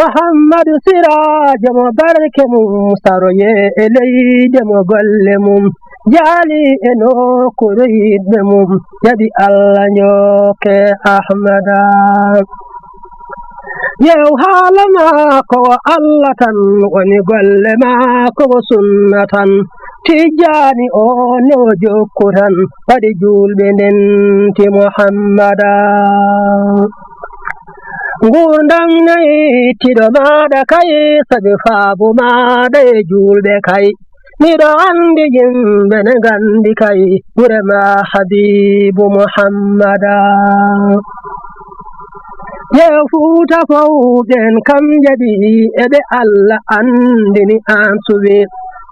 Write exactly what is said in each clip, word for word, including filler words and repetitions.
Muhammadu Siraajo mo barke mum saroye e leyde mo golle mum jaali e nokkuure yiɗɓe mum jaɓi Allah njokke Ahmada. Yew haala maako wo Allah tan woni golle maako wo sunna tan. Tijjaani o ne o jokku tan waɗi juulɓe ndenti Muhammada. Nguurndam nayi tiɗo maaɗa kay sabi faabu maaɗa e juulɓe kay. Miɗo anndi yimɓe ne nganndi kay gure ma Habiibu Muhammada. Yew Fuuta fow ɓen kam jaɓi eɓe Allah anndini an suɓi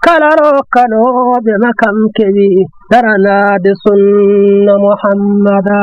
kala rokkanooɓe ma kam kewi daranaade sunna Muhammada.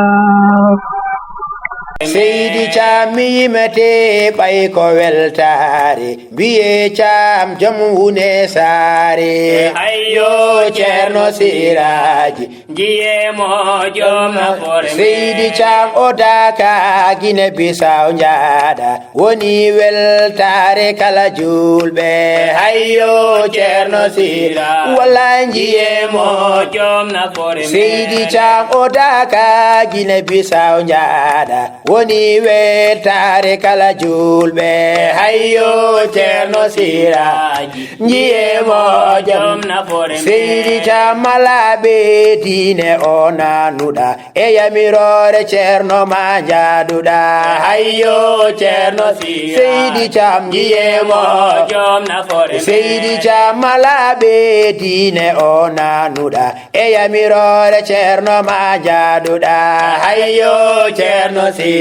Seydi Caam mi yimete ɓay ko weltaare mbiye Caam jom wune saare. Hayyo Ceerno Siraaji. Jiye mo joom nafoore. Seydi Caam o daaka Gine Bisaw njaada woni weltaare kala juulɓe. Hayyo Ceerno Sira. Walla jiye mo joom nafoore. Seydi Caam o daaka Gine Bisaw njaada woni weltaare kala juulɓe. Hayyo Ceerno Siraaji. Jiye mo joom nafoore. Seydi Caam malaaɓe diine o nanuɗa e yamiroore Ceerno ma njaaduɗa. Hayyo Ceerno Sira. Seydi Caam jiye mo joom nafoore. Seydi Caam malaaɓe diine o nanuɗa e yamiroore Ceerno ma njaaduɗa. Hayyo Ceerno Sira.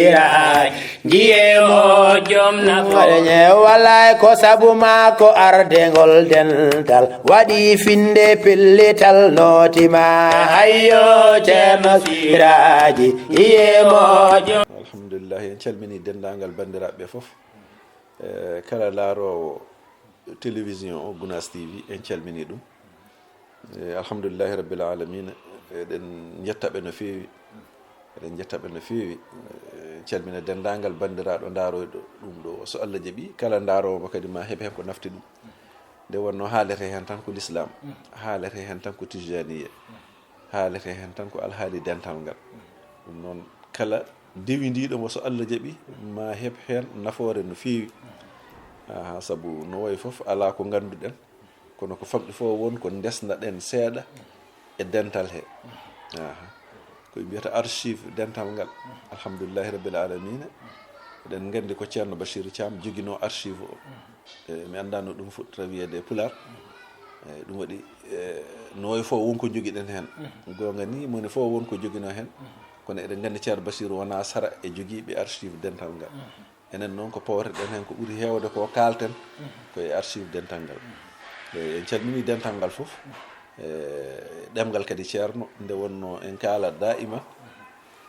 Jiye mo joom nafoore. Wallaay ko sabu ma ko ardegol dental waɗi finde pellital nootima. Hayyo Ceerno Siraaji jiye mo joom. Alhamdulillahi, en calmini denndaangal banndiraaɓe fof. Eh, kala laaroowo télévision o Gunaas T V en calmini ɗum. Eh, alhamdulillahi rabbil alamina. Eɗen njettaɓe no feewi. Eɗen njettaɓe no feewi. Eh, calmina denndaangal banndiraaɗo ndaaroyɗo ɗum ɗo so Allah jaɓi kala ndaaroowo mo kadi ma heɓ heen ko nafti ɗum. Nde wonno haalete heen tan ko l'islam, haalete heen tan ko tijaniya, haalete heen tan ko alhaali dental ngal. Ɗum noon kala dewindiiɗo mo so Allah jaɓi ma heɓ heen nafoore no feewi. Aha, sabu no wayi fof alaa ko ngannduɗen kono ko famɗi fof won ko ndesnaɗen seeɗa e dental he. Aha. Ko ɓe mbiyata archive dental ngal. Alhamdulillahi rabbil alamina. Eɗen nganndi ko Ceerno Bachir Thiam joginoo archive o. E, mi anndaa no ɗum fuɗɗata wiyeede e pulaar. E, ɗum waɗi e, no wayi fof won ko jogiɗen heen. Goonga ni moni fof won ko joginoo heen. Kono eɗen nganndi Ceerno Bachir wonaa sara e jogiiɓe archive dental ngal. Enen noon ko powreɗen heen ko ɓuri heewde ko kaalten ko e archive dental ngal. E, en calmini dental ngal fof. E, ɗemngal kadi Ceerno nde wonno en kaala daima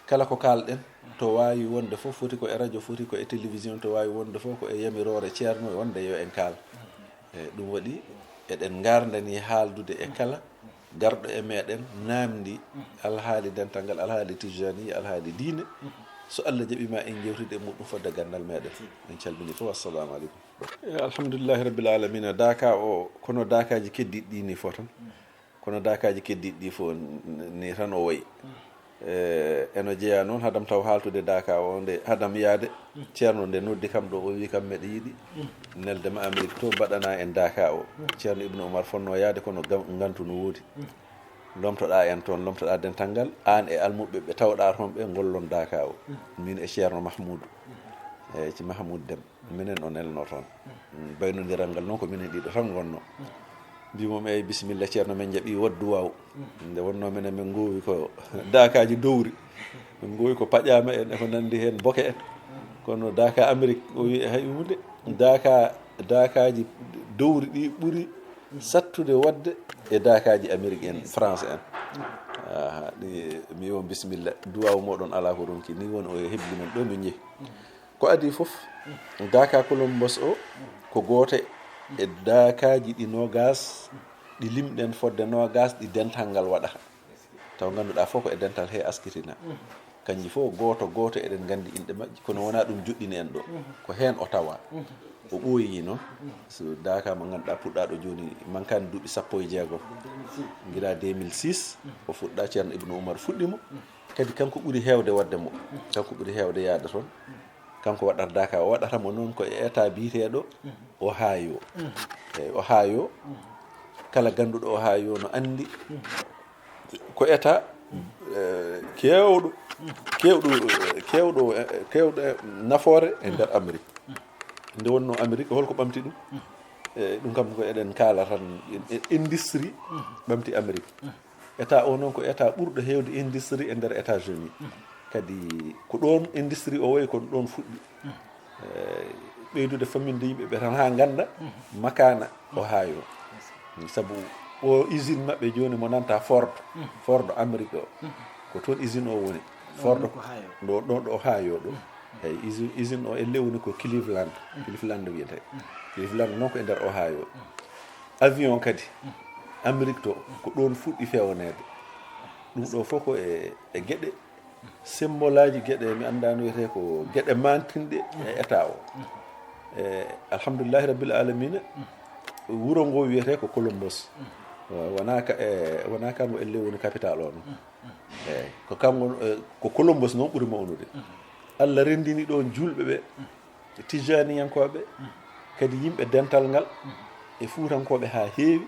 kala ko kaalɗen to waawi wonde fof foti ko e radio foti ko e télévision to waawi wonde fof ko e yamiroore Ceerno wonde yo en kaal. E, ɗum waɗi eɗen ngaardani haaldude e kala garɗo e meɗen naamndi alhaali dental ngal alhaali tijani alhaali diine. So Allah jaɓi ma en jewtide e muɗum fodde gandal meɗen. En calmini fof, assalamu aleykum. E, alhamdulillahi rabbil alamina. Daaka o kono daakaaji keddiiɗi ɗi ni fof tan. Kono daakaaji keddiiɗi ɗi fof ni tan o wayi. E, eno jeyaa noon hadam taw haaltude daaka o nde hadam yaade Ceerno nde noddi kam ɗo o wi kam meɗa yiɗi nelde ma Amérique to mbaɗana en daaka o. Ceerno Ibnu Umar fonno yaade kono ngantu no woodi. Lomtoɗa en toon lomtoɗa dental ngal aan e almuɓɓe ɓe tawɗa toon ɓe ngollon daaka o. Min e Ceerno Mahmuudu e ci Mahmuud Dem. Minen o nelno toon. Baynondiral ngal noon ko minen ɗiɗo tan ngonno. Mbimo mi eyi bisimilla Ceerno men jaɓi waddu waaw. Nde wonno minen min ngowi ko daakaaji dowri. Min ngowi ko paƴaama en e ko nanndi heen boke en. Kono daaka Amérique o wi e hay hunde daaka daakaaji dowri ɗi ɓuri sattude waɗde e daakaaji Amérique en France en. Aha, ɗi mi on bisimilla duwaaw moɗon alaa ko ronki ni woni o hebli men ɗo min njehi. Ko adii fof daaka Colombos o ko gooto e daakaaji ɗi noogaas ɗi limɗen fodde noogaas ɗi dental ngal waɗata. Taw ngannduɗaa fof ko e dental he askitina. Kanji fof gooto gooto eɗen nganndi inɗe majji kono wonaa ɗum joɗɗini en ɗo. Ko heen o tawa. O ɓooyi noon, so daaka mo ngannduɗaa puɗɗaaɗo jooni, mankaani duuɓi sappo e jeego. Gila deux mille six, o fuɗɗaa, Ceerno Ibnu Umar fuɗɗi mo. Kadi kanko ɓuri heewde waɗde mo, kanko ɓuri heewde yahde toon. Kanko waɗata daaka, o waɗata mo noon ko e état biyeteeɗo Ohio. Eyi, Ohio, kala gannduɗo Ohio no anndi ko état, eh, keewɗo, keewɗo, eh, keewɗo, eh, keewɗo, eh, nafoore e nder Amérique. Nde wonnoo Amérique, holko ɓamti ɗum? Eh, ɗum kam ko eɗen kaala tan, in-, in-, industrie ɓamti Amérique. État o noon ko état ɓurɗo heewde industrie e nder États-Unis. Kadi ko ɗoon industrie o wayi, ko ɗoon fuɗɗi. Eh, ɓeydude famminde yimɓe ɓe tan haa ngannda makaana Ohio. Sabu o usine maɓɓe jooni mo nanta Ford, Ford Amérique o, ko toon usine o woni. Ford ko Ohio. Ɗo, ɗo, ɗo Ohio ɗo. Eyi, usine, usine o elle woni ko Cleveland, Cleveland wiyetee. Cleveland noon ko e nder Ohio. Avion kadi, Amérique to, ko ɗoon fuɗɗi feewneede. Ɗum ɗo fof ko e, e geɗe symbolaaji, geɗe mi anndaa no wiyetee, ko geɗe maantinɗe e état o. E, alhamdulillahi rabbil alamina, wuro ngo wiyetee ko Columbus. Wa-, wonaa ka, e, wonaa kanko elle woni capital o noon. Eyi, ko kanko, e, ko Columbus noon ɓuri mawnude. Allah renndini ɗoon juulɓe ɓe, Tijjaaniyankooɓe, kadi yimɓe dental ngal, e Fuutankooɓe haa heewi.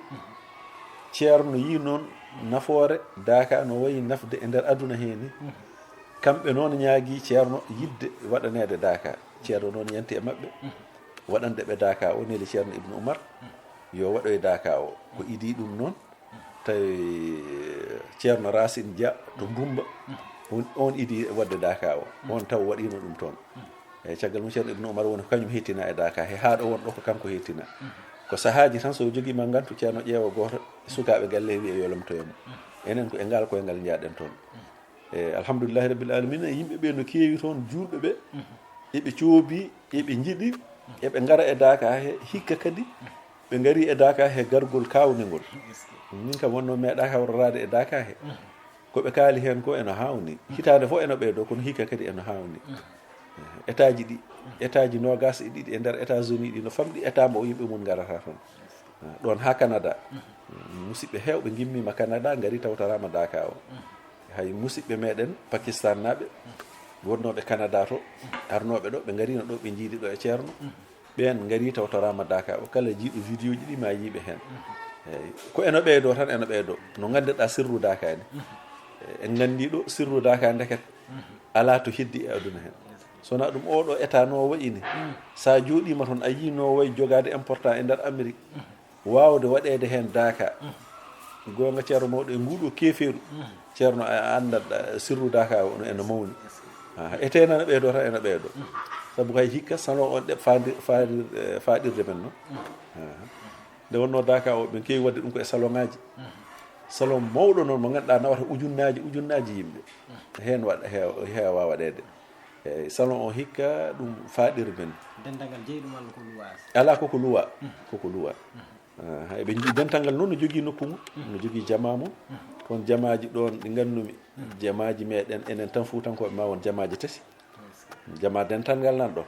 Ceerno yii noon nafoore daaka no wayi nafde e nder aduna hee ni. Kamɓe noon ñaagii Ceerno yiɗde waɗaneede daaka. Ceerno noon yanti e maɓɓe, waɗande ɓe daaka o, neli Ceerno Ibnu Umar yo waɗoy daaka o. Ko idii ɗum noon, tawi Ceerno Racine Dia to Mbumba, on, on idii waɗde daaka o. On taw waɗiino ɗum toon. Eyi, caggal mum Ceerno Ibnu Umar woni ko kañum heettina e daaka he, haa ɗo won ɗo ko kanko heettina. Ko sahaaji tan, so o jogiima ngantu, Ceerno ƴeewa gooto e sukaaɓe galle, wiya yo lomtoyo mo. Enen ko e ngal koyngal njaaɗen toon. E, alhamdulillahi rabbil alamina, yimɓe ɓe no keewi toon, juulɓe ɓe, eɓe coobi, eɓe njiɗi, eɓe ngara e daaka he, hikka kadi ɓe ngari e daaka he gargol kaawningol. Min kam wonnoo meeɗaaka waraade e daaka he. Ko ɓe kaali heen ko eno haawni. Hitaande fof eno ɓeydoo, kono hikka kadi eno haawni. Etaaji ɗi, etaaji noogaas e ɗiɗi e nder États-Unis ɗi no famɗi état mo yimɓe mum ngarata toon. Ah, ɗoon haa Canada. Musidɓe heewɓe ngimmiima Canada, ngari tawtoraama daaka o. Hay musidɓe meɗen Pakistan naaɓe, wonnooɓe Canada to, arnooɓe ɗo, ɓe ngariino ɗo, ɓe njiidi ɗo e Ceerno. Ɓeen ngari tawtoraama daaka o. Kala jiiɗo vidéo ji ɗi ma yiiɓe heen. Eyi, ko eno ɓeydoo tan, eno ɓeydoo. No nganndirɗaa sirru daaka ni. En nganndii ɗo sirru daaka ndeket alaa to heddi e aduna heen. So wonaa ɗum, oo ɗo état no wayi ni, so a jooɗiima toon, a yii no wayi jogaade important e nder Amérique, waawde waɗeede heen daaka. Goonga, Ceerno mawɗo, e nguɗo keefeeru, Ceerno, a anndat, a, sirru daaka o no, eno mawni. Ah, e teenana ɓeydoo tan, eno ɓeydoo. Sabu hay hikka salon on ɗe faandi-, faandi-, eh, faaɗirde men noon. Ah. Nde wonnoo daaka o, ɓe keewi waɗde ɗum ko e saloŋaaji. Salon mawɗo noon mo ngannduɗaa nawata ujunnaaji, ujunnaaji yimɓe. Heen waɗ-, he-, heewa waɗeede. Eyi, salon o hikka ɗum faaɗiri men. Dental ngal jeyi ɗum walla ko luwa? Alaa, koko luwa. Koko luwa. Ah, eɓe njii dental ngal noon no jogii nokku mum, no jogii jamaa mum. Toon jamaaji ɗoon ɗi nganndumi, jamaaji meɗen enen tan Fuutankooɓe ma won jamaaji tati. Jamaa dental ngal nan ɗo.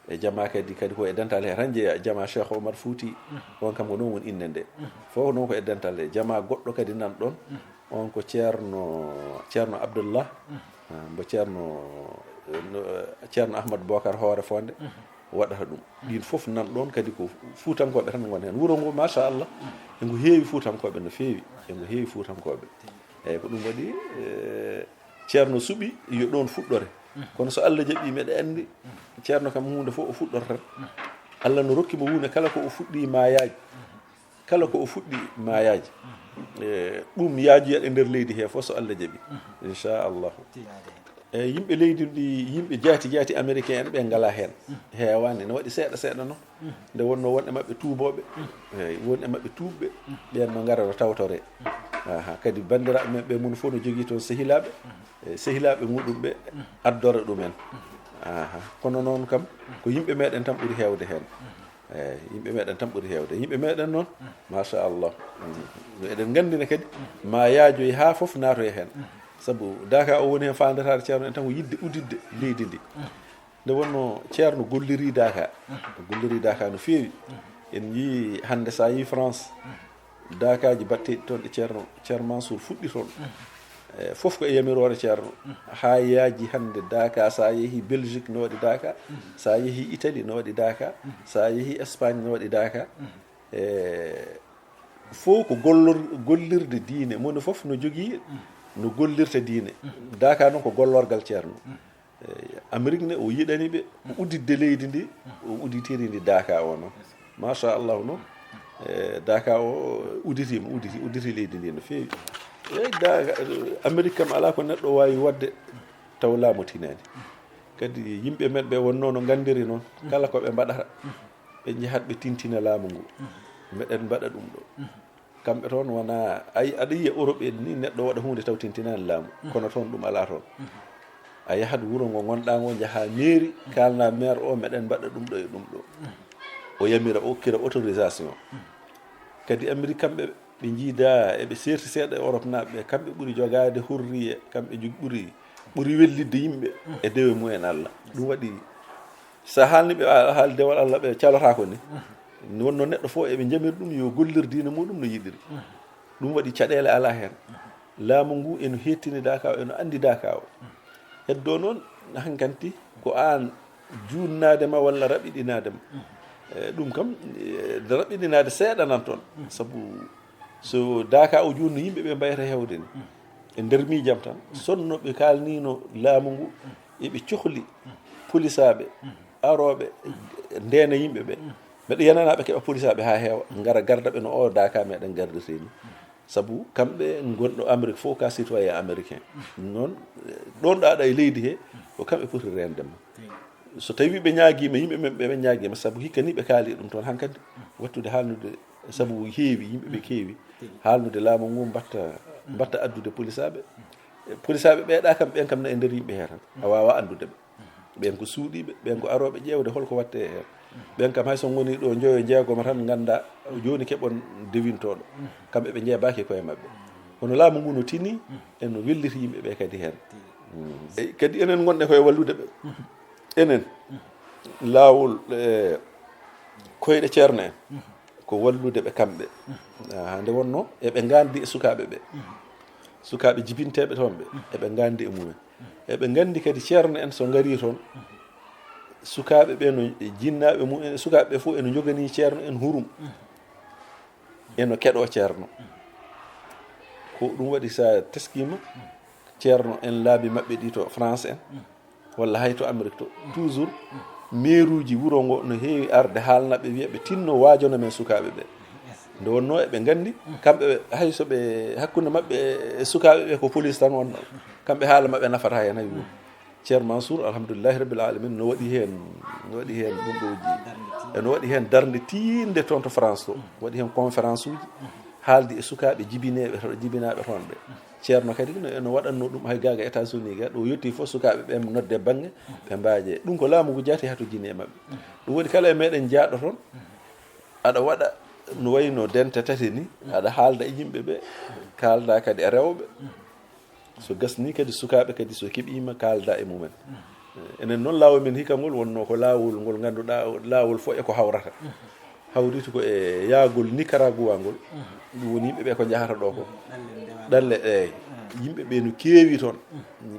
E jamaa kadi, kadi ko e dental he tan jeyaa. Jamaa Cheikh Omar Fouti, on kam ko noon woni innde nde. Fof noon ko e dental he. Jamaa goɗɗo kadi nan ɗoon. On ko Ceerno, Ceerno Abdullah, ah, mbo Ceerno, no, Ceerno Ahmad Bokar Hoore Fonde waɗata ɗum. Ɗiin fof nan ɗoon kadi ko Fuutankooɓe tan ngon heen. Wuro ngo, machallah, e ngu heewi Fuutankooɓe no feewi. E ngu heewi Fuutankooɓe. Eyi, ko ɗum waɗi, eh, Ceerno suɓi yo ɗoon fuɗɗore. Kono so Allah jaɓii, meɗa anndi Ceerno kam huunde fof o fuɗɗorta tan. Allah no rokki mo huunde, kala ko o fuɗɗi ma yaaj. Kala ko o fuɗɗi ma yaaj. E, ɗum yaajuyat e nder leydi he fof so Allah jaɓii. Inchallahu. E, yimɓe leydi ndi, yimɓe jaati jaati américain en ɓe ngalaa heen. Heewaani, no waɗi seeɗa seeɗa noon. Nde wonnoo won e maɓɓe tuubooɓe, eyi, won e maɓɓe tuubɓe, ɓeen no ngara no tawtoree. Aha, kadi banndiraaɓe men ɓe, mum fof no jogii toon sehilaaɓe, e, sehilaaɓe muɗum ɓe addora ɗumen. Aha, kono noon kam, ko yimɓe meɗen tan ɓuri heewde heen. Eyi, yimɓe meɗen tan ɓuri heewde. Yimɓe meɗen noon, machallah. Mm. Eɗen nganndina kadi, ma yaajoy haa fof naatoya heen. Sabu daaka o woni heen faandataade Ceerno en tan ko yiɗde uditde leydi ndi. Nde wonno Ceerno golliri Daaka, golliri Daaka no feewi. En njii hannde, so a yii France, Daakaaji batteeɗi toon ɗe Ceerno, Ceerno Mansour fuɗɗi toon. E, fof ko e yamiroore Ceerno. Haa yaaji hannde Daaka, so a yehii Belgique no waɗi Daaka, so a yehii Italie no waɗi Daaka, so a yehii Espagne no waɗi Daaka. E, fof ko gollor-, gollirde diine, moni fof no jogii no gollirta diine. Daaka noon ko gollorgal Ceerno. E, Amérique ne, o yiɗani ɓe ko udditde leydi ndi, o udditiri ndi Daaka o noon. Machallahu noon, e, Daaka o udditiima, udditi, udditi leydi ndi no feewi. Eyi, Daaka, Amérique kam alaa ko neɗɗo waawi waɗde taw laamu tinaani. Kadi yimɓe men ɓe wonnoo no nganndiri noon, kala ko ɓe mbaɗata, ɓe njahat ɓe tintina laamu ngu. Meɗen mbaɗa ɗum ɗo. Kamɓe toon wonaa, ay, aɗa yiya Europe en ni, neɗɗo waɗa huunde taw tintinaani laamu. Kono toon ɗum alaa toon. A yahat wuro ngo ngonɗaa ngo, njahaa mairie, kaalnaa maire o, meɗen mbaɗa ɗum ɗo e ɗum ɗo. O yamira, o okkira autorisation. Kadi Amérique kamɓe, ɓe njiida, eɓe seerti seeɗa e Europe naaɓe ɓe, kamɓe ɓuri jogaade hurriye, kamɓe jog-, ɓuri, ɓuri wellitde yimɓe e dewe mumen Allah. Ɗum waɗi, so a haalni ɓe, a haali dewal Allah, ɓe calotaako ni. Ni wonno neɗɗo fof eɓe njamiri ɗum yo gollir diine muɗum no yiɗiri. Ɗum waɗi caɗeele alaa heen. Laamu ngu eno heettini Daaka o, eno anndi Daaka o. Heddo noon, hankanti ko aan juunnaade ma walla raɓɓiɗinaade ma. E, ɗum kam, e, raɓɓiɗinaade seeɗa nan toon. Sabu so Daaka o juunno, yimɓe ɓe mbayata heewde ni. E nder miijam tan, sonno ɓe kaalniino laamu ngu, eɓe cohli polisaaɓe arooɓe ndeena yimɓe ɓe. Mbeɗa yananaa ɓe keɓa polisaaɓe haa heewa, ngara garda ɓe no o Daaka meɗen gardetee ni. Sabu kamɓe ngonɗo Amérique fof ka citoyen américain. Noon, ɗoon ɗo aɗa e leydi he, ko kamɓe poti reende ma. So tawii ɓe ñaagiima, yimɓe men ɓe, ɓe ñaagiima, sabu hikka ni ɓe kaali ɗum toon hankadi, wattude haalnude, sabu heewi, yimɓe ɓe keewi, haalnude laamu ngu mbatta, mbatta addude polisaaɓe. Polisaaɓe ɓeeɗa kam, ɓeen kam na e nder yimɓe hee tan, a waawaa anndude ɓe. Ɓeen ko suuɗiiɓe, ɓeen ko arooɓe ƴeewde hol ko waɗtee heen. Ɓeen kam hay so ngoni ɗo njoyo jeegoma tan, ngannda jooni keɓon dewintooɗo. Kamɓe ɓe njeebaaki koye maɓɓe. Kono laamu ngu no tini, e no welliti yimɓe ɓe kadi heen. Mm. Eyi, kadi enen ngonɗen koye wallude ɓe. Enen, laawol, e, koyɗe ceerno en, ko wallude ɓe kamɓe. Ah, nde wonno, eɓe nganndi e sukaaɓe ɓe. Sukaaɓe jibinteeɓe toon ɓe, eɓe nganndi e mumen. Eɓe nganndi kadi ceerno en so ngarii toon, sukaaɓe ɓe no, e jinnaaɓe mumen, e sukaaɓe ɓe fof eno njoganii ceerno en hurum. Eno keɗoo ceerno. Ko ɗum waɗi so a teskiima, ceerno en laabi maɓɓe ɗi to France en, walla hay to Amérique to, toujours, meeruuji wuro ngo no heewi arde haalna ɓe, wiya ɓe tinno waajono men sukaaɓe ɓe. Nde wonno eɓe nganndi, kamɓe ɓe, hay so ɓe hakkunde maɓɓe e sukaaɓe ɓe ko police tan wonno, kamɓe haala maɓɓe nafata heen hay huunde. Ceerno Mansour, alhamdulillahi rabbil alamin, no waɗi heen, no waɗi heen ɗum ɗo ji-, e no waɗi heen darnde tiiɗnde toon to France to, waɗi heen conférence uji, haaldi e sukaaɓe jibineeɓe to, jibinaaɓe toon ɓe. Ceerno kadi no, no waɗatno ɗum hay gaa ga États-Unis ga, ɗo yetti fof sukaaɓe ɓe nodde bannge, ɓe mbaaje. Ɗum ko laamu ngu jaati hatojini e maɓɓe. Ɗum waɗi kala e meɗen jaaɗo toon, aɗa waɗa no wayno dente tati ni, aɗa haalda e yimɓe ɓe, kaalda kadi e rewɓe. So gasni kadi sukaaɓe kadi so keɓiima kaalda e mumen. Enen noon laawol men hikka ngol wonno ko laawol ngol ngannduɗaa laawol fof e ko hawrata. Hawriti ko e yaagol Nicaragua ngol. Ɗum woni yimɓe ɓe ko njahata ɗo ko. Ɗalle, eey. Yimɓe ɓe no keewi toon.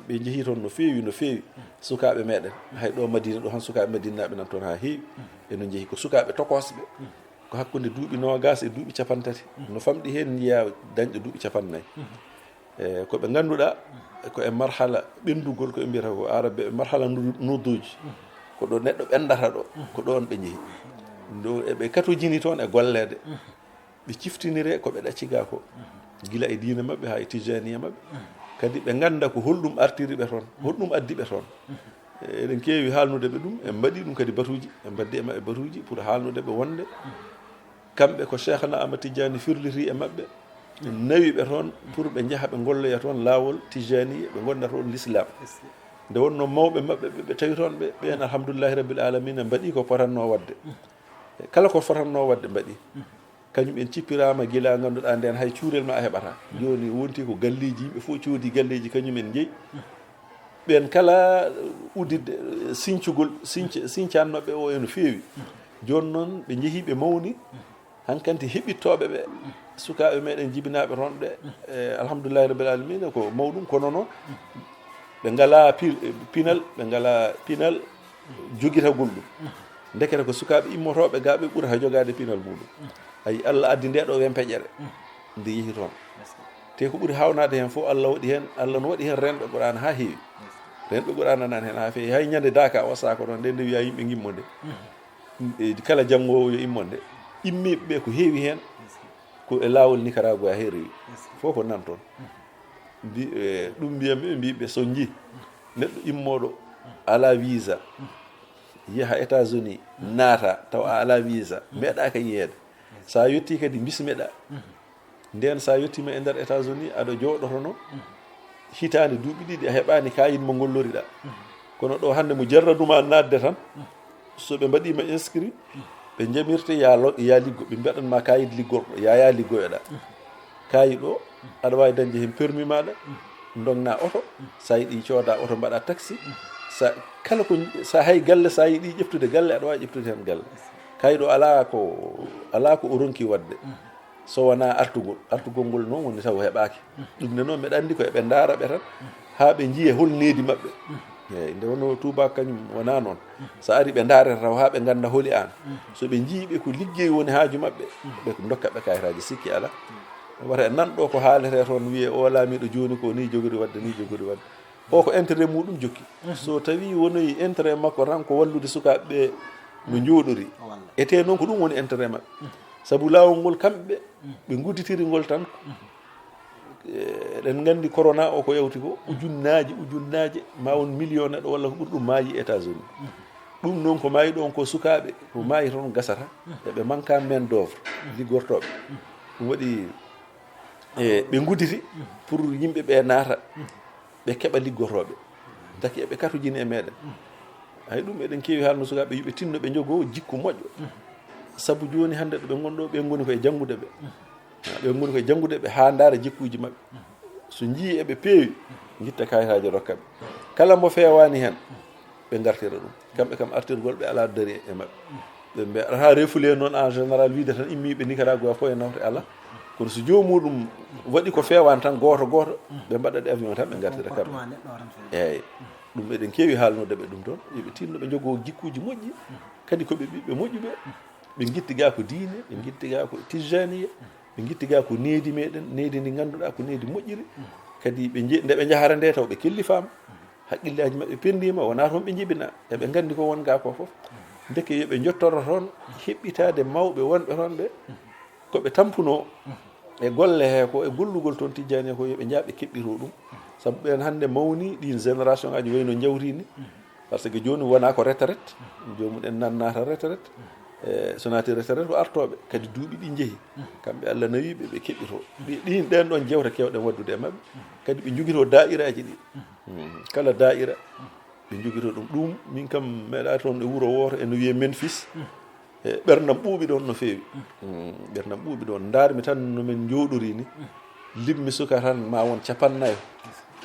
Ɓe njehi toon no feewi, no feewi. Sukaaɓe meɗen. Hay ɗo Madina ɗo han sukaaɓe Madinaaɓe nan toon haa heewi. Ɓe no njehi ko sukaaɓe tokosɓe. Ko hakkunde duuɓi noogaas e duuɓi capantati. No famɗi heen njiyaa dañɗo duuɓi capannay. E, ko ɓe ngannduɗaa, ko e marhala ɓenndugol, ko ɓe mbiyata ko Arabe, marhala nu-, nuduuj. Ko ɗo neɗɗo ɓenndata ɗo, ko ɗoon ɓe njehi. Ɗo eɓe katojini toon e golleede. Ɓe ciftinire ko ɓe ɗaccigaa ko. Gila e diine maɓɓe haa e tijaniya maɓɓe. Kadi ɓe ngannda ko holɗum artiri ɓe toon, holɗum addi ɓe toon. Eɗen keewi haalnude ɓe ɗum, en mbaɗi ɗum kadi batuuji, en mbaddi e maɓɓe batuuji pour haalnude ɓe wonde kamɓe ko Cheikhna Ahmad Tidiane firliti e maɓɓe, nawi ɓe toon pour ɓe njaha ɓe ngolloya toon laawol Tijani, ɓe ngonna toon l'islam. Nde wonno mawɓe maɓɓe ɓe, ɓe tawi toon ɓe, ɓeen alhamdulillahi rabbil alamina mbaɗi ko potannoo waɗde. Kala ko fotannoo waɗde mbaɗi. Kañum en cippiraama gila ngannduɗaa ndeen hay cuurel ma a heɓataa. Jooni wonti ko galleeji, yimɓe fof coodi galleeji, kañum en njeyi. Ɓeen kala udditde, eh, sincugol, sinc-, sincannooɓe o eno feewi. Jooni noon ɓe njehii ɓe mawni, hankanti heɓittooɓe ɓe, sukaaɓe meɗen jibinaaɓe toon ɓe, eh, alhamdulillahi rabbil alamina, ko mawɗum, kono noon ɓe ngalaa pi-, pinal, ɓe ngalaa pinal jogitagol ɗum. Ndekete ko sukaaɓe immotooɓe gaa ɓe ɓurata jogaade pinal muɗum. Ayi, Allah addi nde ɗo wempeƴere, nde yehi toon. Te ko ɓuri haawnaade heen fof, Allah waɗi heen, Allah no waɗi heen renɓe Qur'aana haa heewi. Renɓe Qur'aana nan heen haa feewi. Hay ñande daaka o saako noon, nde nde wiyaa yimɓe ngimmo nde. E kala janngoowo yo immo nde. Immiiɓe ɓe ko heewi heen, ko e laawol Nicaragua he rewi. Fof ko nan toon. Mbi-, e, ɗum mbiyan ɓe, mbi ɓe so nji neɗɗo immooɗo alaa visa, yaha États-Unis, naata, taw a alaa visa, meeɗaaka yiyeede. So a yettii kadi, bismeɗaa. Ndeen, so a yettiima e nder États-Unis, aɗa jooɗotono hitaande, duuɓi ɗiɗi, a heɓaani kaayit mo ngolloriɗaa. Kono ɗo hannde, mo jarraduma naatde tan, so ɓe mbaɗiima inscrit, ɓe njamirte ya lo-, ya liggo, ɓe mbaɗan ma kaayit liggorɗo, ya, ya liggoyoɗaa. Kaayit o, aɗa waawi dañde heen permis maaɗa, ndogna oto, so a yiɗi cooda oto, mbaɗa taxi, sa, kala ko, sa hay galle, so a yiɗi ƴeftude galle, aɗa waawi ƴeftude heen galle. Kaayit o alaa ko, alaa ko o ronki waɗde. So wonaa artugol, artugol ngol noon woni taw heɓaaki. Ɗum ne noon, mbeɗa anndi ko eɓe ndaara ɓe tan, haa ɓe njiya hol needi maɓɓe. Eeyi, nde wonno tuubaako kañum wonaa noon. So ari ɓe ndaarete taw haa ɓe ngannda holi aan. So ɓe njii ɓe ko liggey woni haaju maɓɓe, ɓe ndokka ɓe kayitaaji, sikki alaa. Wata en nan ɗo ko haaletee toon, wiyee o laamiiɗo jooni ko nii jogori waɗde, nii jogori waɗde. O ko intérêt muɗum jokki. So tawi wonoyi intérêt makko tan ko wallude sukaaɓe ɓe no njooɗori. O walla. Etee noon ko ɗum woni intérêt maɓɓe. Sabu laawol ngol kamɓe ɓe ngudditiri ngol tan. Eh, eɗen nganndi corona o ko yawti ko, ujunnaaje, ujunnaaje, ma won million neɗɗo walla ko ɓuri ɗum maayi États-Unis. Ɗum noon ko maayi ɗoon ko sukaaɓe, ko maayi toon gasata, eɓe manka main d'œuvre, liggortooɓe. Ɗum waɗi, eh, ɓe ngudditi pour yimɓe ɓe naata, ɓe keɓa liggotooɓe. Taki eɓe katujini e meɗen. Hay ɗum eɗen keewi haalno sukaaɓe, yo ɓe tinno ɓe njogoo jikku moƴƴo. Sabu jooni hannde ɗo ɓe ngonɗo, ɓe ngoni ko e janngude ɓe. Ɓe ngoni ko e janngude ɓe haa ndaara jikkuuji maɓɓe. So njii eɓe peewi, ngitta kayitaaji rokka ɓe. Kala mo feewaani heen, ɓe ngartira ɗum. Kamɓe kam artirgol ɓe alaa dari e maɓɓe. Ɓe mbiya, haa refule noon en général wiide tan immiiɓe Nicaragua fof e nawte alaa. Kono so joomuɗum waɗi ko feewaani tan gooto gooto, ɓe mbaɗat e avion tan ɓe ngartira kamɓe. Eeyi. Ɗum eɗen keewi haalnude ɓe ɗum toon. Yo ɓe tinno ɓe njogoo jikkuuji moƴƴi. Kadi ko ɓe ɓiɓɓe moƴƴuɓe. Ɓe ngitti gaa ko diine, ɓe ngitti gaa ko tijjaniya, ɓe ngitti gaa ko needi meɗen, needi ndi ngannduɗaa ko needi moƴƴiri. Kadi ɓe nje-, nde ɓe njahara nde taw ɓe kellifaama. Haqqillaaji maɓɓe penndiima, wonaa toon ɓe njibinaa. Eɓe nganndi ko won gaa ko fof. Ndeke yo ɓe njottoro toon, heɓɓitaade mawɓe wonɓe toon ɓe. Ko ɓe tampunoo e golle he ko, e gollugol toon tijjani he ko, yo ɓe njaa ɓe keɓɓitoo ɗum. Sabu ɓeen hannde mawni ɗiin génération aji wayno njawri ni. Parce que jooni wonaa ko retraite, joomum en nan naata retraite. E so naati retraite ko artooɓe, kadi duuɓi ɗi njehi. Kamɓe Allah nawi ɓe, ɓe keɓɓitoo. Ɗi-, ɗiin, ɗeen ɗoon jewte keewɗen waɗdude e maɓɓe. Kadi ɓe njogitoo daa'iraaji ɗi. Mm. Kala daa'ira, ɓe njogitoo ɗum. Ɗum, min kam meeɗaa toon e wuro wooto, eno wiyee Memphis. E ɓerndam ɓuuɓi ɗoon no feewi. Mm. Ɓerndam ɓuuɓi ɗoon. Ndaar mi tan no men njooɗorii ni. Limmi suka tan ma won capannayo.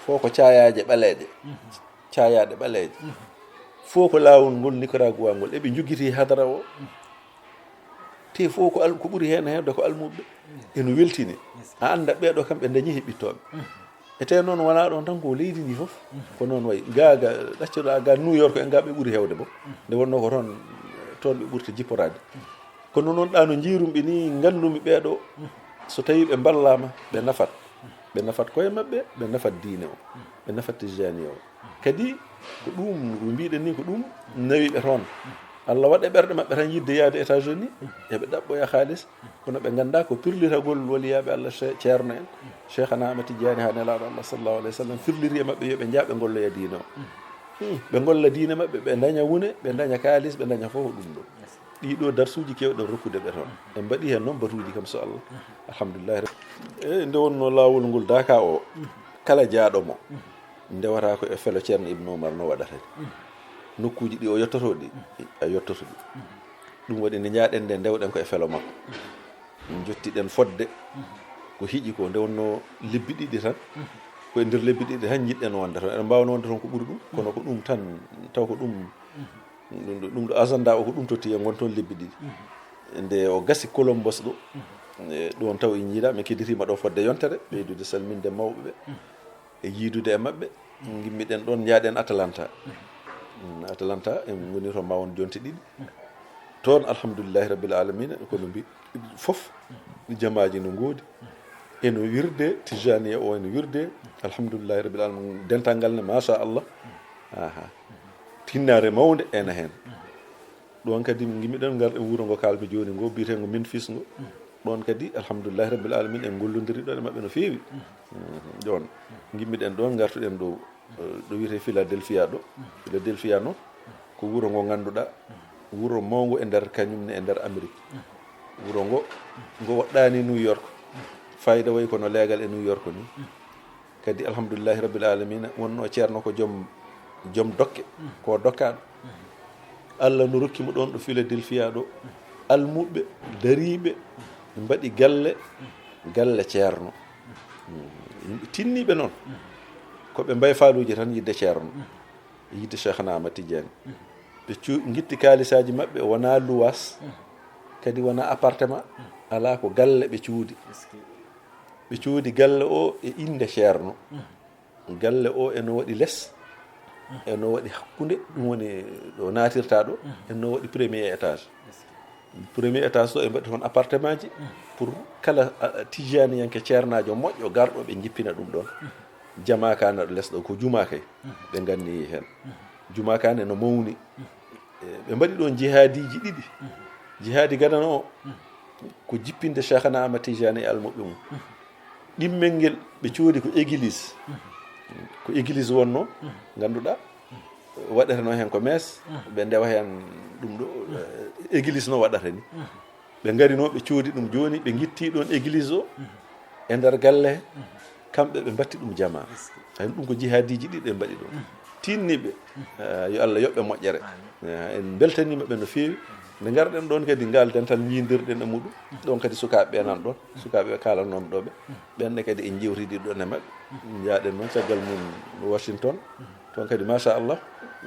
Fof ko caayaaje ɓaleeje. Caayaaɗe ɓaleeje. Fof ko laawol ngol Nicaragua ngol. Eɓe njogiti hadara o. Te fof ko al-, ko ɓuri heen heewde ko almuɓɓe. Eno weltini. A annda ɓeeɗo kam ɓe ndañi heɓittooɓe. E tee noon wonaa ɗoon tan ko leydi ndi fof. Ko noon wayi. Gaa, gaa, ɗaccoɗaa gaa New York en gaa ɓe ɓuri heewde boom. Nde wonnoo ko toon, toon ɓe ɓurta jipporaade. Kono noon ɗaa no njiirumi ɓe ni, nganndumi ɓeeɗo, so tawii ɓe mballaama, ɓe nafat. Ɓe nafat koye maɓɓe, ɓe nafat diine o, ɓe nafat tijjani o. Kadi ko ɗum, ko mbiɗen ni, ko ɗum nawi ɓe toon. Allah waɗa e ɓerɗe maɓɓe tan yiɗde yahde États-Unis, eɓe ɗaɓɓoya kaalis, kono ɓe nganndaa ko pirlitagol waliyaaɓe Allah ce-, ceerno en, Cheikhana Ahmad Tidiane haa Nelaaɗo Allah sallallahu alayhi wa sallam firliri e maɓɓe yo ɓe njaa ɓe ngolloya diine o. Hmm, ɓe ngolla diine maɓɓe, ɓe ndaña wune, ɓe ndaña kaalis, ɓe ndaña fof ko ɗum ɗo. Ɗii ɗo darsuuji keewɗen rokkude ɓe toon. En mbaɗii heen noon batuuji kam so Allah. Alhamdulillahi. E nde wonnoo laawol ngol daaka o, kala jaaɗo mo, ndewata ko e felo Ceerno Ibnu Umar no waɗata ni. Nokkuuji ɗi o yottoto ɗi, a yottoto ɗi. Ɗum waɗi nde njaaɗen nde ndewɗen ko e felo makko. Njottiɗen fodde ko hiƴi ko, nde wonnoo lebbi ɗiɗi tan. Ko e nder lebbi ɗiɗi tan njiɗɗen wonde toon. Eɗen mbaawa wonde toon ko ɓuri ɗum, kono ko ɗum tan, taw ko ɗum, ɗum ɗo, ɗum ɗo agenda o, ko ɗum totti en ngon toon lebbi ɗiɗi. Nde o gasi Columbus ɗo, e ɗoon taw en njiidaa, min kedditiima ɗo fodde yontere, ɓeydude salminde mawɓe ɓe, e yiidude e maɓɓe. Ngimmiɗen ɗoon, njaaɗen Atlanta. Mm, Atlanta, en ngoni toon ma won jonte ɗiɗi. Toon, alhamdulillahi rabbil alamina, kono mbi-, fof, jamaaji no ngoodi. Eno wirde, Tijaniya o eno wirde, alhamdulillahi rabbil alamina, dental ngal ne, machallah. Aha. Tinnaare mawnde ena heen. Ɗoon kadi, ngimmiɗen ngarɗen wuro ngo kaalmi jooni ngo, biyeteengo Memphis ngo. Ɗoon kadi, alhamdulillahi rabbil alamina, en ngollondiri ɗoon e maɓɓe no feewi. Mhm. Ɗoon, ngimmiɗen ɗoon, ngartuɗen ɗo, eh, ɗo wiyetee Philadelphia ɗo. Philadelphia noon, ko wuro ngo ngannduɗaa, wuro mawngo e nder, kañum ne e nder Amérique. Wuro ngo, ngo waɗɗaani New York. Fayda wayi kono leegal e New York ni. Kadi, alhamdulillahi rabbil alamina, wonno ceerno ko joom, joom dokke, ko dokkaaɗo. Allah no rokki mo ɗoon ɗo Philadelphia ɗo, almuɓɓe dariiɓe, mbaɗi galle, galle ceerno. Yimɓe tinniiɓe noon, ko ɓe mbay faaluuji tan yidde ceerno, yidde Cheikhna Ahmad Tidiane. Ɓe cu-, ngitti kaalisaaji maɓɓe, wonaa luwaas, kadi wonaa appartement, alaa, ko galle ɓe cuudi. Ɓe coodi galle o e innde ceerno. Galle o eno waɗi les, eno waɗi hakkunde, ɗum woni ɗo naatirta ɗo, eno waɗi premier étage. Premier étage ɗo, ɓe mbaɗi toon appartement ji pour kala, a, a, tijaniyanke ceernaajo moƴƴo garɗo, ɓe njippina ɗum ɗoon. Jamaa ka ne ɗo les ɗo, ko jumaa kay ɓe nganni heen. Jumaa ka ne no mawni. E, ɓe mbaɗi ɗoon jihaadiiji ɗiɗi. Jihaadi gadano o, ko jippinde Cheikhana Ahmad Tijani e almuɓɓe mum. Ɗimmel ngel ɓe coodi ko église. Ko église wonno, ngannduɗaa, waɗeteno heen ko messe, ɓe ndewa heen ɗum ɗo, eh, église no waɗata ni. Ɓe ngari no, ɓe coodi ɗum jooni, ɓe ngitti ɗoon église o e nder galle he, kamɓe ɓe mbatti ɗum jamaa. Ay, ɗum ko jihaadiiji ɗiɗi ɓe mbaɗi ɗoon. Tinniiɓe, eh, yo Allah yoɓ ɓe moƴƴere. Eh, en mbeltaniima ɓe no feewi. Nde ngarɗen ɗoon kadi, ngaal dental njiidirɗen e muɗum. Ɗoon kadi sukaaɓe ɓe nan ɗoon, sukaaɓe ɓe kaalanoomi ɗo ɓe. Ɓeen ne kadi en njewtidi ɗoon e maɓɓe. Njaaɗen noon caggal mum Washington. Toon kadi, machallah,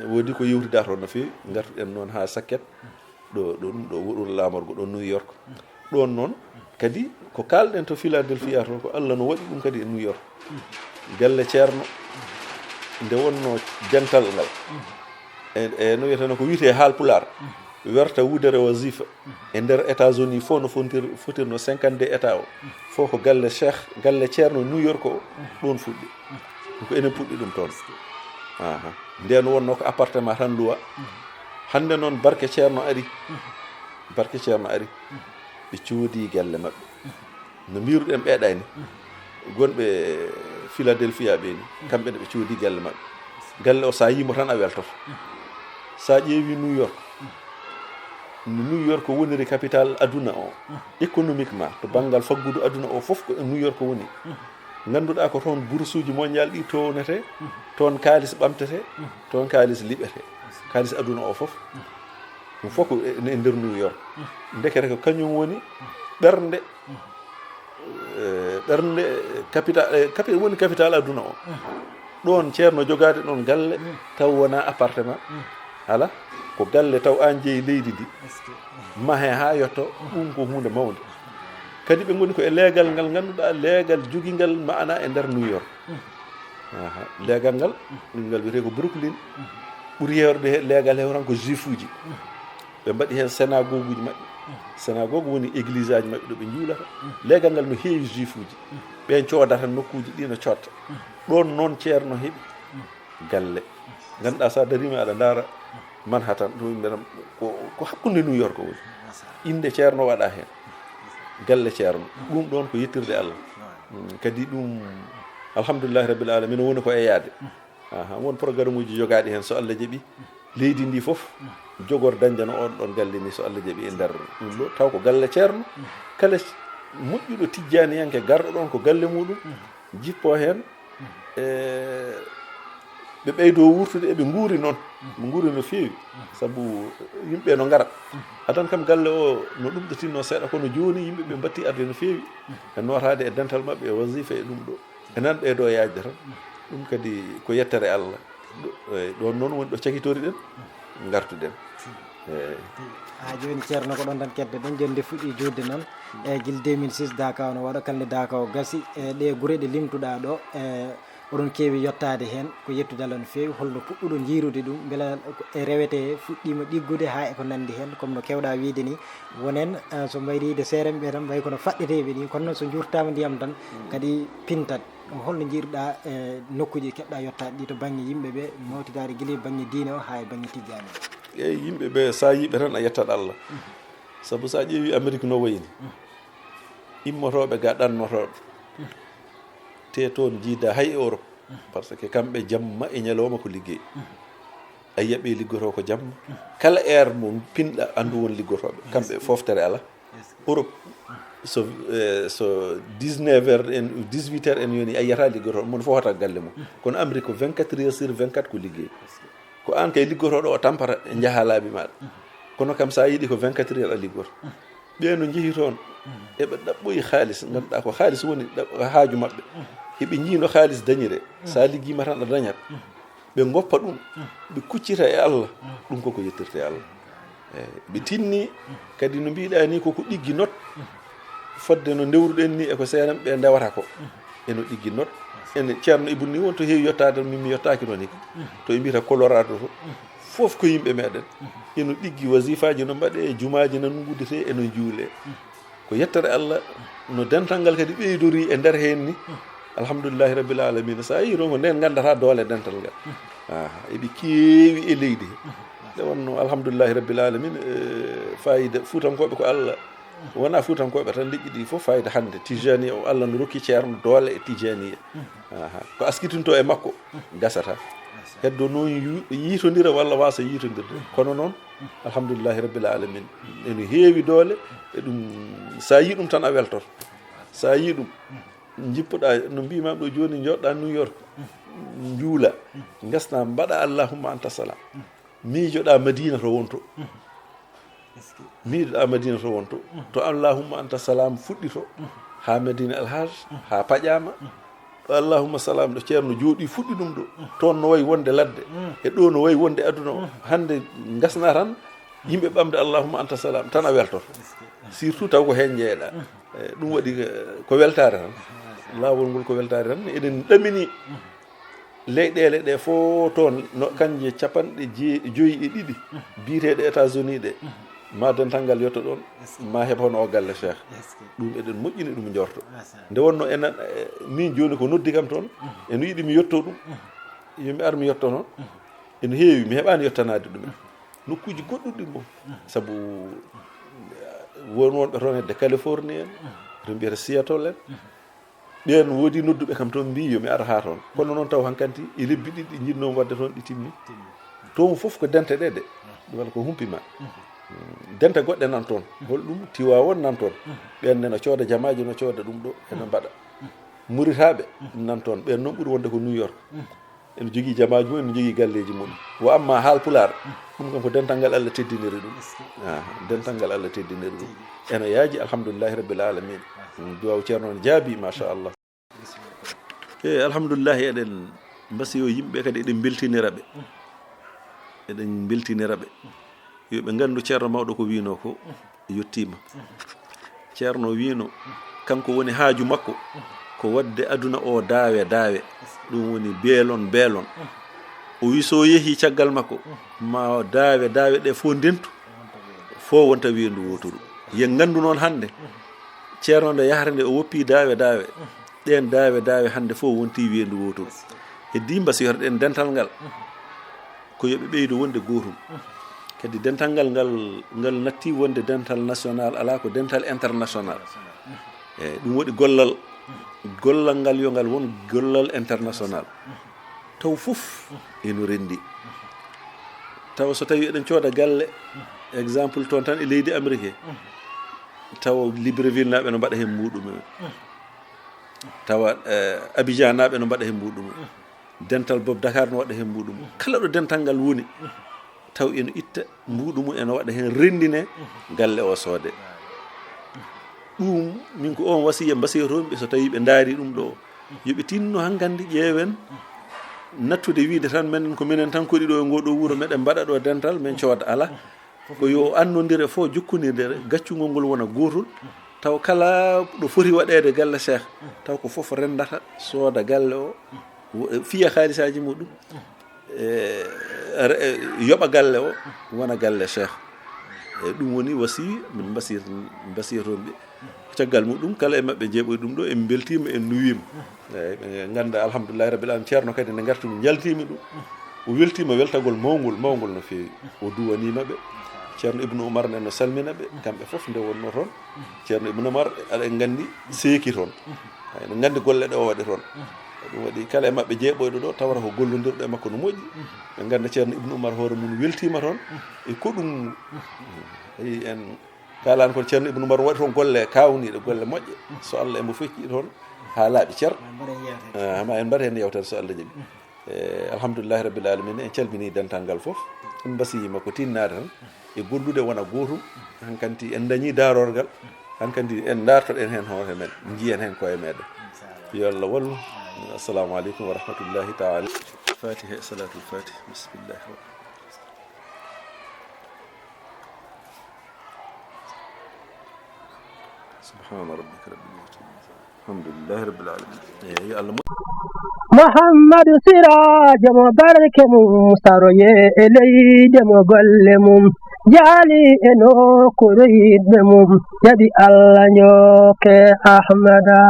woodi ko yewtidaa toon no feewi. Ngartuɗen noon haa Saket. Ɗo, ɗo, ɗum ɗo wuro laamorgo ɗo New York. Ɗoon noon kadi ko kaalɗen to Philadelphia to, ko Allah no waɗi ɗum kadi e New York. Galle ceerno, nde wonno dental ngal, e, e no wiyeteno ko wiyetee Haalpulaar, werta wudere wazifa e nder États-Unis fof no fontir-, fotirno cinquante-deux États o, fof ko galle Cheikh, galle ceerno New York o, ɗoon fuɗɗi. Ko enen puɗɗi ɗum toon. Aha. Ndeen wonno ko appartement tan luwa. Hannde noon barke ceerno ari. Barke ceerno ari. Ɓe coodi galle maɓɓe. No mbiruɗen ɓeeɗa ni. Gonɓe Philadelphia ɓe ni. Kamɓe ne ɓe coodi galle maɓɓe. Galle o, sa yimo tan a weltoto. Sa ƴeewi New York. No New York woniri capital aduna o. Économiquement, to banngal faggudu aduna o fof ko e New York woni. Ngannduɗaa ko toon boursuuji mondial ɗi townetee, toon kaalis ɓamtetee, toon kaalis liɓetee. Kaalis aduna o fof. Ɗum fof ko e, e nder New York. Ndekete ko kañum woni ɓernde, eh, ɓernde, eh, capital, eh, capi-, woni capital aduna o. Ɗoon ceerno jogaade ɗoon galle, taw wonaa appartement. Alaa, ko galle taw aan jeyi leydi ndi. Mahe haa yotto, ɗum ko huunde mawnde. Kadi ɓe ngoni ko e leegal ngal ngannduɗaa, leegal jogingal maana e nder New York. Aha, leegal ngal, ɗum ngal wiyetee ko Brooklyn. Ɓuri heewde he leegal he tan ko juifuuji. Ɓe mbaɗi heen synagoguuji maɓɓe. Synagogue woni église aji maɓɓe ɗo ɓe njuulata. Leegal ngal no heewi juifuuji. Ɓeen coodata nokkuuji ɗi no cotta. Ɗoon noon ceerno heɓi galle. Ngannduɗaa, so a dariima aɗa ndaara Manhattan, ɗum yimɓe tan ko, ko hakkunde New York woni. Innde ceerno waɗaa heen. Galle ceerno. Ɗum ɗoon ko yettirde Allah. Mm, kadi ɗum, alhamdulillahi rabbil alamina, woni ko e yaade. Aha, won programme uji jogaaɗi heen, so Allah jaɓi, leydi ndi fof jogor dañdeno on ɗon galle ni, so Allah jaɓi, e nder ɗum ɗo. Taw ko galle ceerno, kala moƴƴuɗo tijjaniyanke garɗo ɗon ko galle muɗum, jippo heen, e ɓe ɓeydo wurtude, eɓe nguuri noon, ɓe nguuri no feewi, sabu yimɓe no ngara. Adan kam galle o no ɗum ɗo tinno seeɗa, kono jooni yimɓe ɓe mbatti arde no feewi, e nootaade e dental maɓɓe, e wasifa e ɗum ɗo. Enen ɗee ɗo yaajde tan, ɗum kadi ko yettere Allah. Ɗo, eyi, ɗoon noon woni ɗo cakitori ɗen, ngartuɗen. Eyi. Haa jooni, Ceerno, ko ɗoon tan keddoɗen. Jooni nde fuɗɗii juutde noon, e gila deux mille six Dakaw no waɗa, kala nde Dakaw gasi, e ɗee gure ɗe limtuɗaa ɗo, e oɗon keewi yottaade heen. Ko yettude Allah no feewi. Holno puɗɗuɗon yiyrude ɗum? Mbela e rewete fuɗɗiima ɗiggude haa e ko nanndi heen, comme no keewɗaa wiyde ni, wonen, eh, so mbayri de seerenɓe tan mbayi kono faɗɗeteeɓe ni, kono noon so njuurtaama ndiyam tan kadi pintat. Holno njiiruɗaa, eh, nokkuuji keɓɗaa yottaade ɗi to bannge yimɓe ɓe, mawtidaade gila e bannge diine o haa e bannge tijjaani o? Eyi, yimɓe ɓe, so a yiɓe tan, a yettat Allah. Sabu so a ƴeewi Amérique no wayi ni, immotooɓe ga ɗannotooɓe, te toon njiida hay e Europe, parce que kamɓe jamma e ñalawma ko liggey. A yiya ɓe liggotoo ko jamma. Kala heure mo pinɗa, anndu won liggotooɓe. Kamɓe foftere alaa. Europe, so, eh, so dix-neuf heures en, dix-huit heures en yoni, a yiyata liggotooɗo, mon fof hoto galle mum. Kono Amérique ko vingt-quatre heures sur vingt-quatre ko liggey. Ko aan kay liggotooɗo o tampata, njaha laabi maaɗa. Kono kam, so a yiɗi ko vingt-quatre heures a liggoto. Ɓee no njehi toon, eɓe ɗaɓɓoyi haalis, ngannduɗaa ko haalis woni ɗa-, haaju maɓɓe. Eɓe njii no haalis dañire, so a liggiima tan a dañat. Ɓe ngoppa ɗum, ɓe kuccita e Allah, ɗum koko yettirte Allah. Eyi, ɓe tinni kadi, no mbiɗa ni, koko ɗiggi not, fodde no ndewruɗen ni e ko seerenɓe ndewata ko. Eno ɗiggi not. Ene Ceerno Ibn ni won to heewi yottaade, min mi yottaaki toon hikka. To ɓe mbiyata Colorado to, fof ko yimɓe meɗen. Eno ɗiggi, wasifaaji no mbaɗe, jumaaji no nguddite, eno juule. Ko yettere Allah, no dental ngal kadi ɓeydori e nder heen ni. Alhamdulillahi rabbil alamina. So a yii toon ko ndeen nganndata doole dental ngal. Aha, eɓe keewi e leydi he. Nde wonno, alhamdulillahi rabbil alamina, e, fayida Fuutankooɓe ko Allah. Wonaa Fuutankooɓe tan, leƴƴi ɗi fof fayida hannde. Tijani o, Allah no rokki Ceerno doole e Tijaniya. Aha, ko askitinto e makko, gasata. Heddo noon yu-, yiitondira walla waasa yiitondirde. Kono noon, alhamdulillahi rabbil alamin. Ene heewi doole, e ɗum, so a yii ɗum tan a weltoto. So a yii ɗum, njippoɗaa, no mbiimaami ɗo jooni, njooɗoɗaa New York, njuula, ngasna, mbaɗa allahumma anta salam. Miijoɗaa Madina to wonto. Miijoɗaa Madina to wonto. To allahumma anta salam fuɗɗito, haa Madina Alhaj, haa paƴaama. Ɗo allahumma salam, ɗo Ceerno jooɗi, fuɗɗi ɗum ɗo. Toon no wayi wonde ladde. E ɗo no wayi wonde aduna o. Hannde ngasna tan, yimɓe ɓamde allahumma anta salam, tan a weltoto. Surtout taw ko heen njeyeɗaa. E, ɗum waɗi, eh, ko weltaare tan. Laawol ngol ko weltaare tan. Eɗen ɗamini leyɗeele ɗe fof toon, no kanje capanɗe jee-, joyi e ɗiɗi biyeteeɗe États-Unis ɗe, ma dental ngal yetto ɗoon, ma heɓ hono o galle Cheikh. Ɗum eɗen moƴƴini ɗum njorto. Nde wonno enen, eh, min jooni ko noddi kam toon, eno yiɗi mi yetto ɗum, yo mi ar mi yetto toon. Eno heewi, mi heɓaani yettanaade ɗum en. Nokkuuji goɗɗuɗi ɗin fof. Sabu, eh, won wonɓe toon hedde Californie en, to mbiyata Seattle en. Ɓeen woodi nodduɓe kam toon, mbii yo mi ar haa toon. Kono noon taw hankanti e lebbi ɗiɗi ɗi njiɗnoo waɗde toon, ɗi timmi. Toon fof ko dente ɗe de. Ɗum walla ko humpi ma. Dente goɗɗe nan toon. Holɗum? Tiwaawoon nan toon. Ɓeen nena cooda jamaaji, no cooda ɗum ɗo, ena mbaɗa. Muritaaɓe nan toon. Ɓeen noon ɓuri wonde ko New York. Ene jogii jamaaji mum, ene jogii galleeji mum. Wa amma Haalpulaar, ɗum kam ko dental ngal Allah teddiniri ɗum. Ah, dental ngal Allah teddiniri ɗum. Ene yaaji, alhamdulillahi rabbil alamin. Mm, duwaaw Ceerno on jaabi, machallah. E alhamdulillahi, eɗen mbasi yo yimɓe kadi, eɗen mbeltinira ɓe. Eɗen mbeltinira ɓe. Yo ɓe nganndu Ceerno mawɗo ko wiinoo ko yettiima. Ceerno wiino, kanko woni haaju makko ko waɗde aduna o daawe daawe. Ɗum woni beelon beelon. O wi so yehii caggal makko, ma daawe daawe ɗe fof ndentu, fof wonta weendu wooturu. Yo nganndu noon hannde, Ceerno nde yahata nde o woppii daawe daawe, ɗeen daawe daawe hannde fof wontii weendu wooturu. Heddii mbasiyorɗen dental ngal. Ko yo ɓe ɓeydo wonde gootum. Kadi dental ngal, ngal, ngal natti wonde dental national, alaa ko dental international. Eyi, ɗum waɗi gollal, gollal ngal yo ngal won gollal international. Taw fof eno renndi. Taw so tawi eɗen cooda galle, exemple toon tan e leydi Amérique, tawa Libreville naaɓe no mbaɗa heen muuɗum en. Tawa, eh, Abidjan naaɓe no mbaɗa heen muuɗum en. Dental Bob Dakar no waɗa heen muuɗum. Kala ɗo dental ngal woni, taw eno itta mbuuɗu mum, eno waɗa heen, renndine galle o soode. Ɗum, min ko oon wasiya mbasiyotoo-mi ɓe, so tawii ɓe ndaari ɗum ɗo, Yo ɓe tinno hankandi ƴeewen nattude wiide tan menen ko minen tan koɗi ɗo e ngo ɗo wuro meɗen mbaɗa ɗo dental men cooda, ala. Ko yo annodire fof jokkondirdere gaccungol ngol wona gootol, taw kala ɗo foti waɗeede galle Cheikh taw ko fof renndata sooda galle o, wo- fiya haalisaaji muɗum, e, re- e, yoɓa galle o wona galle Cheikh. E, ɗum woni wasi min mbasir mbasiyatooɓe. Caggal muɗum kala e maɓɓe jeeɓoy ɗum ɗo en mbeltiima en nuwiima. Eyyi, ɓe ngannda alhamdulillahi rabbil alamin ceerno kadi nde ngartumi njaltiimi ɗum o weltiima weltagol mawngol mawngol no feewi. O duwaniima ɓe. Ceerno Ibnu Umar nen no salmina ɓe kamɓe fof nde wonno toon. Ceerno Ibnu Umar aɗa en nganndi seeki toon. Hay no nganndi golle ɗe o waɗi toon. Ɗum waɗi kala e maɓɓe jeeɓoyɗo ɗo tawata ko gollondirɗo e makko no moƴƴi. Ɓe ngannda ceerno Ibnu Umar hoore mum weltiima toon e ko ɗum. Ayi en kalan ko ceerno Ibnu Umar waɗi toon golle kawniiɗe golle moƴƴe. So Allah emo fecci toon haa laaɓi cer. Hama en mbaɗa heen yewtere so Allah jaɓi. E, alhamdulillahi rabbil alamin en calmini dental ngal fof. En mbasiyima ko tinnaade tan e gollude wona gootum. Hankanti en dañi daarorgal. Hankanti en dartoɗen heen hoore men njiyen heen koye meɗen. Yo Allah wallu. Assalamu aleykum wa rahmatullahi taala. Fatiha e salatul fatiha bismillah. Subhana rabbika rabbil izzati amma yasifun. Alhamdulillahi rabbil alamin. Eyyi Allah mo- Muhammadu Sirajo mo barke mum saroye e leyde mo golle mum jaali e nokkuure yiɗɓe mum jaɓi Allah njokke Ahmada.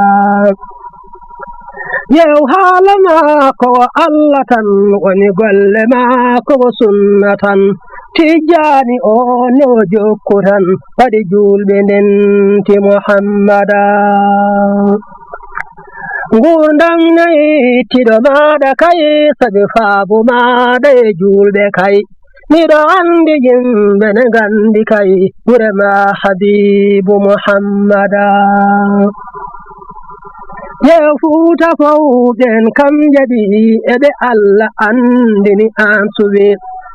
Yew haala maako o Allah tan woni golle maako o sunna tan. Tijjaani o ne o jokku tan waɗi juulɓe ndenti Muhammada. Nguurndam nayi tiɗo maaɗa kay sabi faabu maaɗa e juulɓe kay. Miɗo anndi yimɓe ne nganndi kay gure ma Habiibu Muhammada. Yew Fuuta fow ɓen kam jaɓi e ɓe Allah anndini an suwi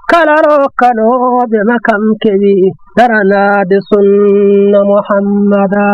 kala rokkanooɓe ma kam kewi daranaade sunna Muhammada.